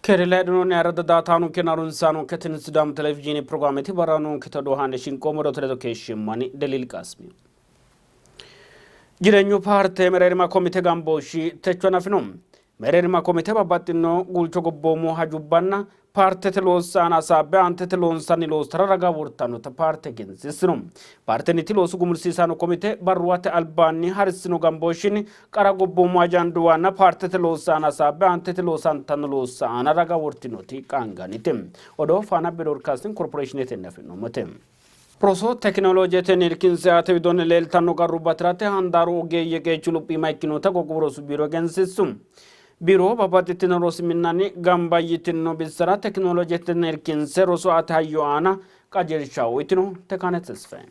Keere laydhinoonni ayirradda daaataanonkenna harunsaanonke tini Sidaamu Televizhiine pirogiraameti barra noonketa odoo haa'ne shinqoommo odoote ledo keeshsheemmo ani Deliil Qaasmi. Jireenyu paarte mereerima komite gambooshshi techo hanafino. Mereerima komite babbaxxino guulcho gobboomu hajubbanna paartete loossa aana hasaabbe aantete loonsanni loossara raga wortannota paarte egensiissino. Paartenniti loosu gumulsiisaano komite barruwate albaanni harissino gambooshshinni qara gobboomu ajanduwanna paartete loossa aana hasaabbe aantete loosantanno loossa aana raga wortinoti qaangannite. Odoo Faana Biroodkaasting Korporeeshinetenni afi'noommote. Roso tekinoloojetenni irkinse aate widoonni leeltanno qarrubba tirate handaaru ogeeyye qeechi luphiima ikkinota qoqqowu rosu biiro egensiissu. Biiro babbaxxitino rosi minnanni gamba yitino bissara tekinoloojetenni irkinse roso aate hayyo aana qajeelsha uytino. Tekane Tesfaye.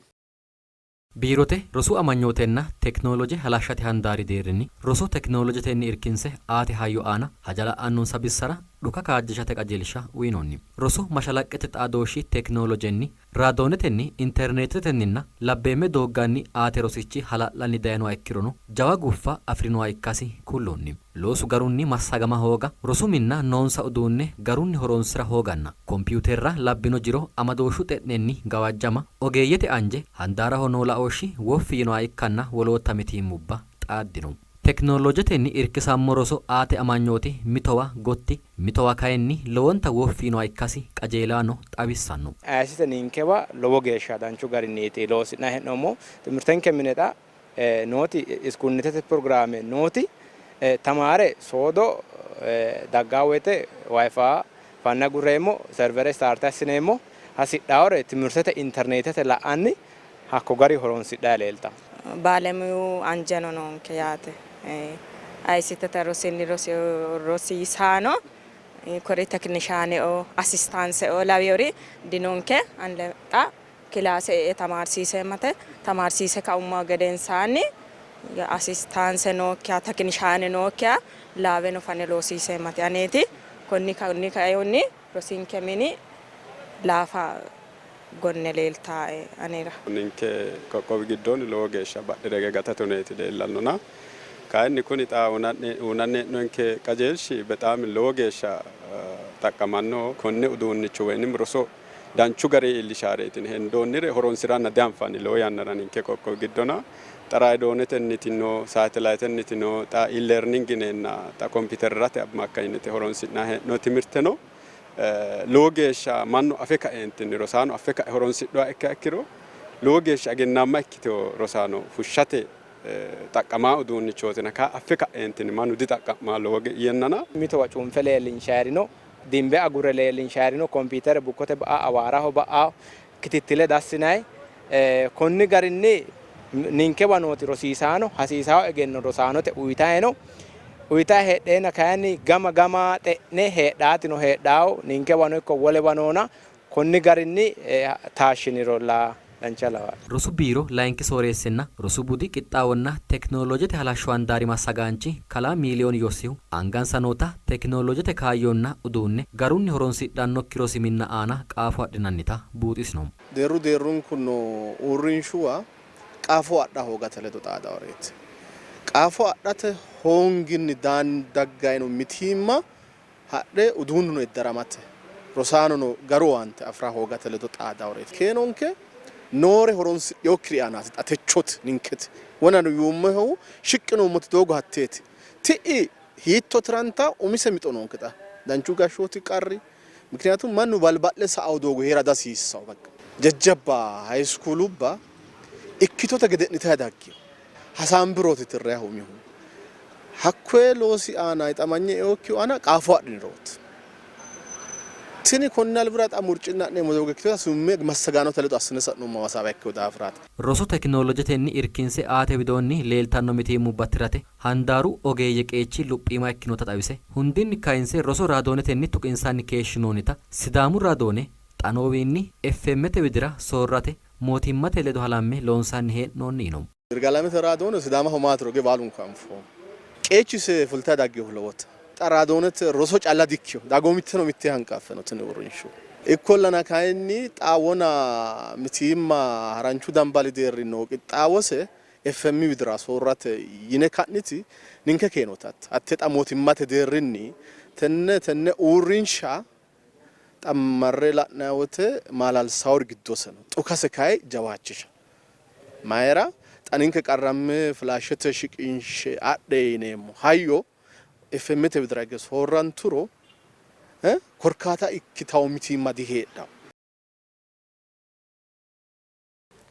Biirote rosu amanyootenna tekinoloje halashshate handaari deerrinni roso tekinolojetenni irkinse aate hayyo aana haja la'annonsa bissara dhuka kaajjishate qajeelsha uynoonni. Rosu mashalaqqete xaadooshshi tekinolojenni, raadoonetenni, interneetetenninna labbeemme doogganni aate rosichi hala'lanni daynoha ikkirono jawa guffa afi'rinoha ikkasi kulloonni. Loosu garunni massagama hooga, rosu minna noonsa uduunne garunni horoonsi'ra hooganna kompiyuterra labbino jiro amadooshshu xe'nenni gawajjama, ogeeyyete anje, handaaraho noo laooshshi woffi yinoha ikkanna wolootta mitiimmubba xaaddino. Tekinolojetenni irkisammo roso aate amanyooti mitowa gotti, mitowa kayinni lowonta woffi yinoha ikkasi qajeelaano xawissanno. ICT ninkewa lowo geeshsha danchu garinniiti loosi'nanni hee'noommohu. Timirtenke mine xa nooti iskuunnitete pirogiraame nooti tamaare soodo daggaa woyte wifi fanne agurreemmo, servere start assineemmo, hasidhaawore timirtete interneetete la'anni hakko gari horonsidhanni leeltanno. Baalemuyu anjeno noonke yaate. ICTte rosinni rosiisaano kuri tekinishaaneo, assistaanseo lawinori dinonke. Xa kilaase e''e tamaarsiiseemmate. Tamaarsiise kaumma gedensaanni asistaanse nookkiha, tekinishaane nookkiha laaweno fane loosiiseemmate aneeti. Konni kainohunni rosinke mini laafa gonne leeltaae anera. Ninke qoqqowi giddoonni lowo geeshsha badhera hige gatate huneeti leellannona, kayinni kuni xa uynanni hee'noonke qajeelshi bexaami lowo geeshsha xaqqamannoho. Konne uduunnicho woynim roso danchu garinni iillishaareeti yine hendoonnire horonsi'ranna dianfanni lowo yannara ninke qoqqowi giddona. Xa raadoonetenniiti no, saatelayitenniti no, xa e-learning yineenna xa kompiiterrate ammakkayinnite horonsi'nanni hee'noonni timirte no. Lowo geeshsha mannu afe kaeentinni rosaano affe ka'e horonsidhuha ikkiha ikkiro lowo geeshsha egennaamma ikkitino rosaano fushshate xaqqamaa uduunnichootina kaa affe ka'eentinni mannu dixaqqa'maa lowo yannana. Mitowa cunfe leellinshayiri no, dimbe agurre leellinshayiri no, kompiitere bukkote ba'a, awaaraho ba'a, kitittile dassinay. Konni garinni ninkewa nooti rosiisaano hasiisawo egenno rosaanote uyitayi no. Uyitayi heedheenna kayinni gama gama xe'ne heedhaatino heedhaawo ninkewano ikko wolewa noona konni garinni taashshinirolla dancha lawanno. Rosu Biiro Layinki Sooreessinna Rosu Budi Qixxaawonna Tekinolojete Halashsho Handaari Massagaanchi Kalaa Miiliyon Yossihu angansa noota tekinolojete kaayyonna uduunne garunni horonsidhannokki rosi minna aana qaafo adhinannita buuxisino. Deerru deerrunku noo uurrinshuwa qaafo adha hoogate ledo xaadaworeeti. Qaafo adhate hoonginni daggayino mitiimma hadhe uduunnuno eddaramate, rosaanono garu owaante afi'ra hoogate ledo xaadaworeeti. Keenonke noore horonsidhinokkiri aanaati xa techoti ninketi. Wonano yuummohehu shiqqi noommoti doogo hatteeti. Ti'i hiitto tiranta umise mixo noonke xa. Danchu gashshooti qarri, mikiniyatum mannu balba'le sa'awo doogo hee'ra dihasiissanno baqqa. Jajjabba hayiskuulubba ikkitote gede'nitayi daggino. Hasaambirooti tirrayihu umihu. Hakkoye loosi aana hixamanye eokkihu aana qaafo adhinirooti. Tini konni albira xa murci'ne ha'neemmo doogo ikkitinota sumimme massagaanote ledo assine sa'noommo hasaawa ikkino daafiraati. Roso tekinolojetenni irkinse aate widoonni leeltanno mitiimmubba tirate handaaru ogeeyye qeechi luphiima ikkinota xawise, hundinni kayinse roso raadoonetenni tuqinsanni keeshshinoonnita Sidaamu raadoone xa noowiinni FMte widira soorrate mootimmate ledo halamme loonsanni hee'noonni yino. Yirgaalamete raadoone Sidaamaho maatiro ge baalunku anfoommo. Qeechise fultayi dagginohu lowote. Xa raadoonete roso calla dikkino, dagoomitteno mittee hanqaffe no tini uurrinshu. Ikkollana kayinni xa wona mitiimma haranchu dambali deerri noo qixxaawose FM widira soorrate yine ka'niti ninke keenote hatte. Hatte xa mootimmate deerrinni Tenne tenne uurrinsha xa marre la'nanni wote maalalsaawori giddose no. Xukase kayi jawaachisha. Mayira xa ninke qarramme filaashete shiqinshe adhe yineemmo hayyo FMte widira higge soorranturo korkaata ikkitawo mitiimma diheedhanno.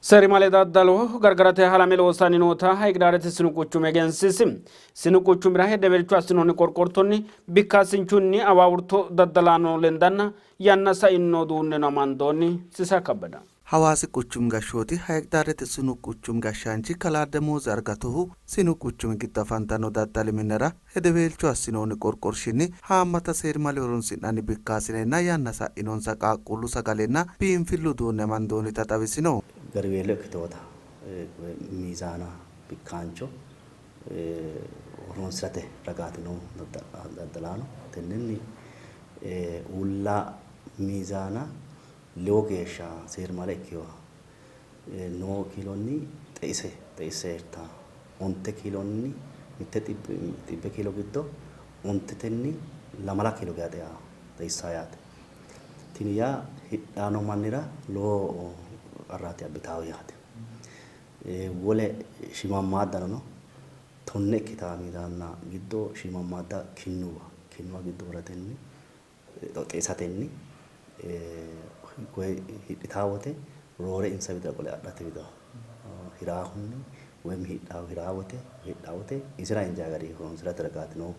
Seerimale daddalo gargarate halame loosanni noota Hayiqidaarete sinu quchumi egensiisi. Sinu quchumira hedeweelcho assinoonni qorqortonni bikkaasinchunni awaawurto daddalaano lendanna yanna saino uduunneno amandoonni. Sisa Kabbada. Hawaasi quchumi gashshooti Hayiqidaarete sinu quchumi gashshaanchi kalaa Demooze Argatohu sinu quchumi giddo afantanno daddali minnara Hedeweelcho assinoonni qorqorshinni haammata seerimale horonsi'nanni bikkaasinenna yanna sa'inonsa qaaqquullu sagalenna biinfillu uduunne amandoonnita xawisino. Gariweelo ikkitoota miizaana bikkaancho horonsi'rate ragaati noo daddalaano tennenni uulla miizaana lowo geeshsha seerimale ikkinoha noo kiilonni xeise xeisse hirtanno. Onte kiilonni mitte xibbe kiilo giddo ontetenni lamala kiilo geya xea xeissanno yaate. Tini yaa hidhanno mannira lowo qarraati abbitawo yaate. Wole shiimammaadano no. Tonne ikkitanno miidaanna giddo shiimammaadda kinnuwa kinnuwa giddo woratenni xeisatenni woy hidhitaa wote roore insa widira qole adhate widira hiraahunni woy hidhaahu hiraa wote hidhaa wote isira injaa gari horonsi'rate ragaati noohu.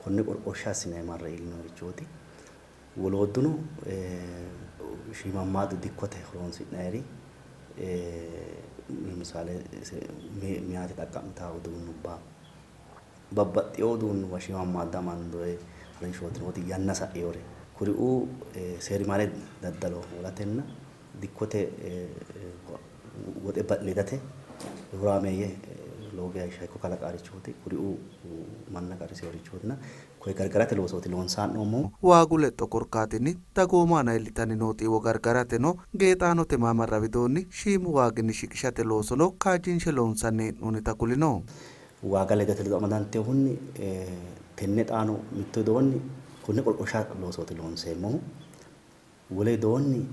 Konne qorqorsha assine marre iillinoyirichooti. Woloodduno shiimammaadu dikkote horonsi'nayiri lemisaale meyaate xaqqa'mitaa uduunnubba Babbaxxino uduunnuwa shiimammaadda amandoonni harinshooti nooti yanna sa'inore kuriuu seerimale daddalo hoolatenna dikkote woxe ledate horaameeyye lowo geeshsha hekko kalaqaarichooti. Kuriuu manna qarrisinorichootina koye gargarate loosooti loonsanni hee'noommohu. Waagu lexxo korkaatinni dagoomu aana iillitanni noo xiiwo gargarateno geexaanote maamarra widoonni shiimu waaginni shiqishate loosono kaajjinshe loonsanni hee'noonnita kulino. Waaga ledate ledo amadantinohunni tenne xaano mitto widoonni konne qorqorsha loosooti loonseemmohu. Wole widoonni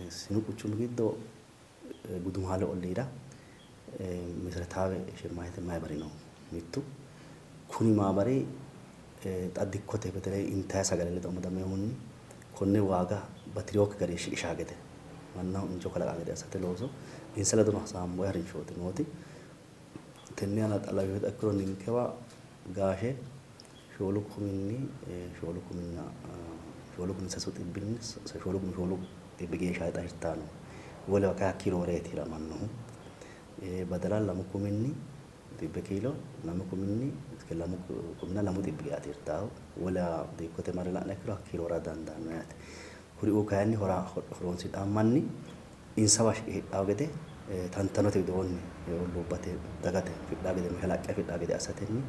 sinu quchumi giddo Gudumaale olliira Meseretaawe Shemmaayete maabari no mittu. Kuni maabari xa dikkote beteleyi intayi sagale ledo amadaminohunni konne waaga bati'rinokki garinni shiqisha gede mannaho injo kalaqa gede assate looso insa ledono hasaamboyi harinshooti nooti. Tenne yannara xa lawinoha ikkiro ninkewa gaashe shoolu kuminni shoolu kuminna shoolu kumi sasu xibbinni shoolu kumi shoolu xibbi geeshsha xa hirtanno. Wolewa kayi hakkii rooreeti hiramannohu. Badala lamu kuminni xibbe kiilo lamu kuminni lamu kuminna lamu xibbi geeshshaati hirtaahu. Wolewa dikkote marre la'niha ikkiro hakkii roora dandaanno yaate. Kuriuu kayinni horonsidhanno manni insawa shiqe hidhanno gede tantanote widoonni olluubbate dagate afidhanno gede mashalaqqe afidhanno gede assatenni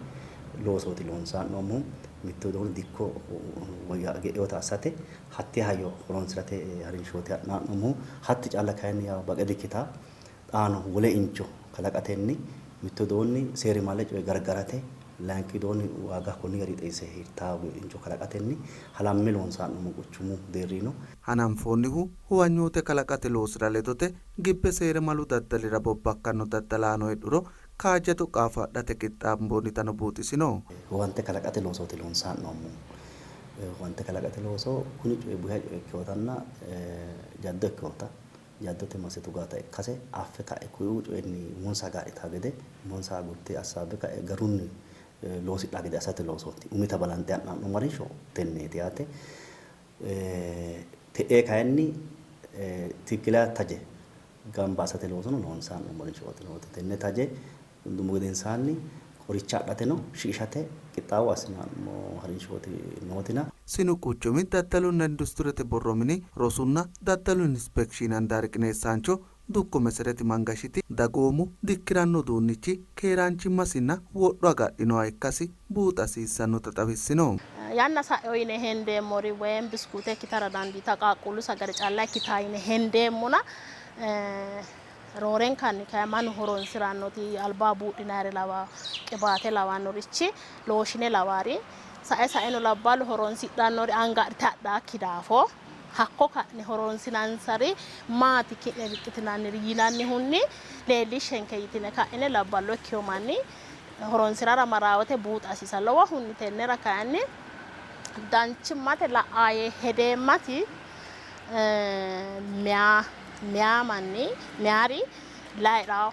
loosooti loonsanni hee'noommohu. Mitto widoonni dikko ge'inota assate hattee hayyo horonsi'rate harinshooti ha'nanni hee'noommohu. Hatti calla kayinni yawo baqe dikkitanno. Xaano wole injo kalaqatenni mitto widoonni seerimale coye gargarate Layinki widoonni waaga konni garinni xeise hirtanno injo kalaqatenni halamme loonsanni hee'noommo quchumu deerrinnino. Hananfoonnihu huwanyoote kalaqate loosira ledote gibbe seerimalu daddalira bobbakkanno daddalaano heedhuro kaajjado qaafo adhate qixxaamboonnitano buuxisino. Huwante kalaqate loosooti loonsanni hee'noommohu. Huwante kalaqate looso kuni coyi busha coye ikkinotanna jaddo ikkinota Jaddote masse tugaata ikkase affe ka'e kuiu coyinni umonsa gaa'litanno gede, umonsa agurte assaabbe ka'e garunni loosidhanno gede assate loosooti. Umita balanxe ha'nanni harinsho tenneeti yaate. Te'ee kayinni tikkila taje gamba assate loosono loonsanni hee'noommo harinshooti nooti. Tenne taje Gundummo gedensaanni qoricha adhateno shiqishate qixxaawo assinanni harinshooti nootina. Sinu quchumi daddalunna industurete borro mini rosunna daddalu inispekshiine handaari qineessaancho dukko Mesereti Mangashiti, dagoomu dikki'ranno uduunnichi keeraanchimmasinna wodho agadhinoha ikkasi buuxa hasiissannota xawissino. Yanna sa'ino yine hendeemmori woyim biskuute ikkitara dandiitanno, qaaqquullu sagale calla ikkitanno yine hendeemmona Roorenkanni kayi mannu horonsi'rannoti albaho buudhinayire lawa, qibaate lawannorichi, looshine lawaari Sae saeno labballu horonsidhannori anga adhite hadhaakki daafo hakko ka'ne horonsinannisari maati ki'ne riqqitinanniri yinannihunni leellishshenke yitine ka'ine labballo ikkino manni horonsirara marawote buuxa hasiisanno. Lowohunni tennera kayinni danchimmate la''a yee hedeemmati meyaa meyaa manni meyaari layi'ra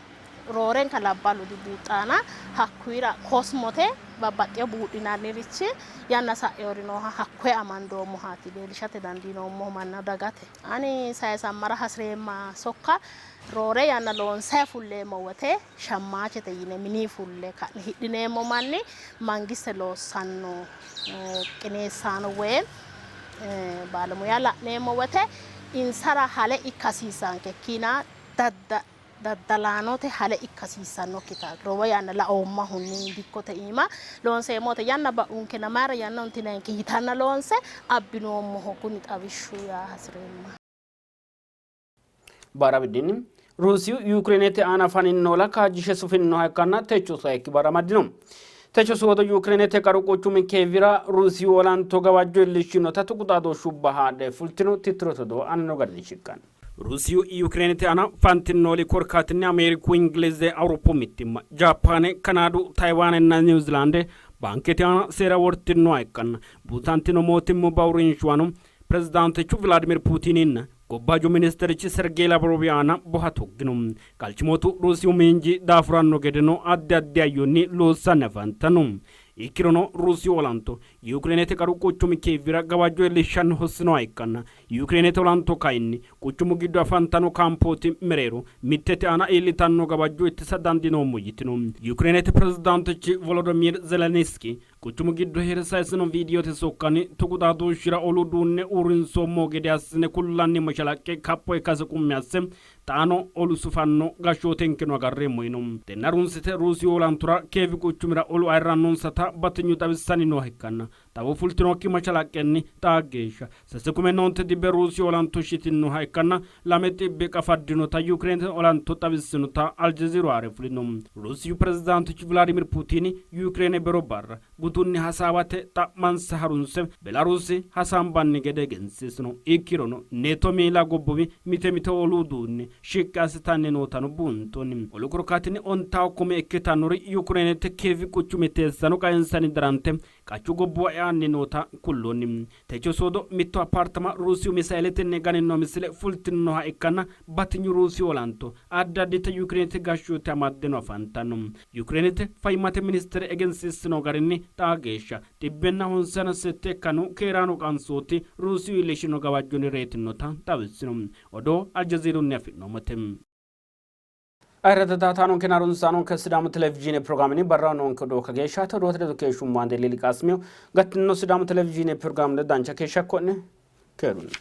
roorenka labballu dibuuxxaana hakkuyira kosmote babbaxxeyo buudhinannirichi yanna sa'eori nooha hakkoye amandoommohaati leellishate dandiinoommohu mannaho dagate. Ani sayisammara hasireemma sokka roore yanna loonsayi fulleemmo wote shammaachete yine minii fulle ka'ne hidhineemmo manni mangiste loossanno qineessaano woyim baalemuya la'neemmo wote insara hale ikka hasiissanke ikkiina daddalaanote hale ikka hasiissannokkita lowo yanna laoommahunni dikkote iima loonseemmo wote yanna ba'unkena mayira yanna huntinayinke yitanna loonse abbinoommoho kuni xawishshu yaa hasireemma. Baara bidinni Ruusiyu Yukireenete aana faninno ola kaajjishe sufinnoha ikkanna techo sayikki barra amaddino. Techo soodo Yukireenete qaru quchumi Keevira Ruusiyu olanto gawajjo iillishshinota tuqu xaadooshshubba haadhe fultino tittirote odoo aanino garinni shiqqanno. Ruusiyu Yukireenete aana fantino oli korkaatinni Ameeriku, Ingilize, Awuroppu mittimma, Jaappaane, Kanaadu, Tayiwaanenna Niwuzilaande baankete aana seera wortinnoha ikkanna buusantino mootimmubba uurrinshuwano Pirezidaantichu Vilaadimir Puutininna Gobbaaju ministerichi Sergey Lavrov aana boha tuggino. Galchimootu Ruusiyu miinji daafuranno gedeno addi addi hayyonni loossanni afantanno. Ikkirono Ruusiyu olanto Yukireenete qaru quchumi Kiivira gawajjo iillishshanni hossinoha ikkanna Yukireenete olanto kayinni quchumu giddo afantanno kaampooti mereero mittete aana iillitanno gawajjo ittisa dandiinoommo yitino. Yukireenete pirezidaantichi Volodomir Zeleniski Quchumu giddo hee're sayisino viidiyote sokkanni tuqu xaadooshshira olu uduunne uurrinsoommo gede assine kullanni mashalaqqe kapho ikkase qummi asse, xaano olu sufanno, gashshootenkeno agarreemmo yiino. Tenne harunsite Ruusiyu olantora Kiyeevi quchumira olu ayirrannonsata batinyu xawissanni nooha ikkanna, xawo fultinokki mashalaqqenni xaa geeshsha sase kumenna onte xibbe Ruusiyu olanto shitinnoha ikkanna lame xibbe qafaddinota Yukireenete olanto xawissinota Aljeziiru haare fulino. Ruusiyu pirezidaantichi Vilaadimir Puutini Yukirene bero barra gutunni hasaawate xa'mansa harunse Belaruusi hasaambanni gede egensiisino. Ikkirono Neeto miila gobbuwi mite mite olu uduunne shiqqi assitanni nootano buunxoonni. Olu korkaatinni ontawo kume ikkitannori Yukireenete Kiyevi quchumi teessaano qaensanni darante qachu gobbuwa e'anni noota kulloonni. Techo soodo mitto appaartama Ruusiyu misayletenni ganino misile fultinoha ikkanna batinyu Ruusiyu olanto addi addita Yukireenete gashshoote amaddeno afantanno. Yukireenete fayyimmate ministere egensiissino garinni xaa geeshsha xibbenna honsayina sette ikkanno keeraano qansooti Ruusiyu iillishino gawajjonni reytinota xawissino. Odoo Aljaziirunni afi'noommote. Ayirrado daataanonkenna harunsaanonke Sidaamu Televizhiine pirogiraamenni barraho noonke odoo kageeshshaati. Odoote ledo keeshshummo Ande Lili Qaasimiyo. Gattino Sidaamu Televizhiine pirogiraame ledo dancha keeshsha ikko'ne. Keerunni.